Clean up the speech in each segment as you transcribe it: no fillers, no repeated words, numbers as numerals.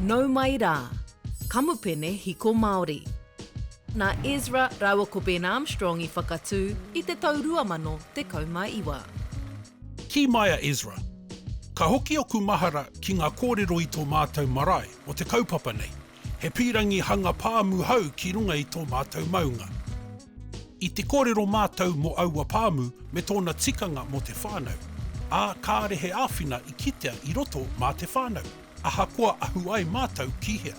Nau mai rā, Kamupene Hiko Māori. Nā Ezra rāua ko Ben Armstrong i whakatū i te tau 2019. Kī mai a Ezra, Ka hoki oku mahara ki ngā kōrero i tō mātou marae o te kaupapa nei, he pīrangi hanga pāmu hou ki runga i tō mātou maunga. I te kōrero mātou mō aua pāmu me tōna tikanga mō te whānau, ā, kāre he āwhina i kitea i roto mā te whānau, ahakoa ahu ai mātou ki hea.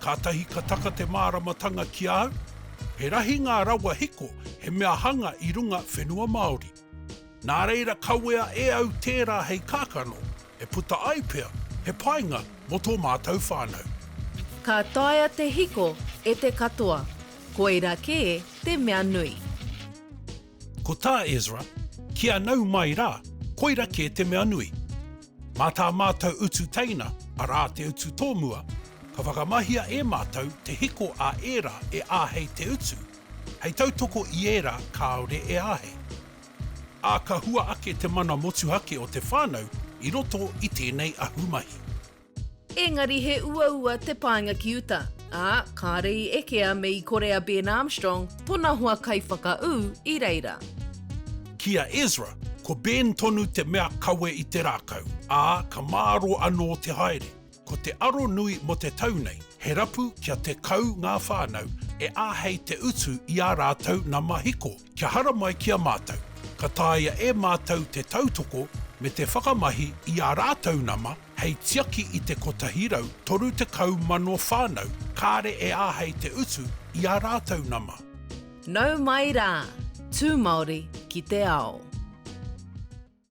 Kātahi ka taka te māramatanga ki a au, he rahi ngā rawa hiko he mea hanga i runga whenua Māori. Nā reira kawea e au tērā hei kākano, e puta ai pea he painga mō tō mātou whānau. Ka taea te hiko e te katoa, koira kē te mea nui. Ko tā Ezra, Kia nau mai rā, koira kē te mea nui. Mā tā mātou utu teina, arā te utu tōmua, ka whakamahia e mātou te hiko a ērā e āhei te utu, hei tautoko i ērā kāore e āhei. Ā, ka hua ake te mana motuhake o te whānau i roto i tēnei ahumahi. Engari he uaua te paenga ki uta, ā, kāre i ekea me i kore a Ben Armstrong, tona hoa kaiwhakaū, i reira. Ki a Ezra, ko Ben tonu te mea kawe i te rākau, ā, ka mārō anō te haere. Ko te aro nui mō te tau nei, he rapu kia 10 ngā whānau e āhei te utu i ā rātou nama hiko kia haramai ki a mātou. Ka taea e mātou te tautoko me te whakamahi i ā rātou nama hei tiaki i te 130,000 whānau kāre e āhei te utu i ā rātou nama. Nau mai rā, tū Māori ki te ao.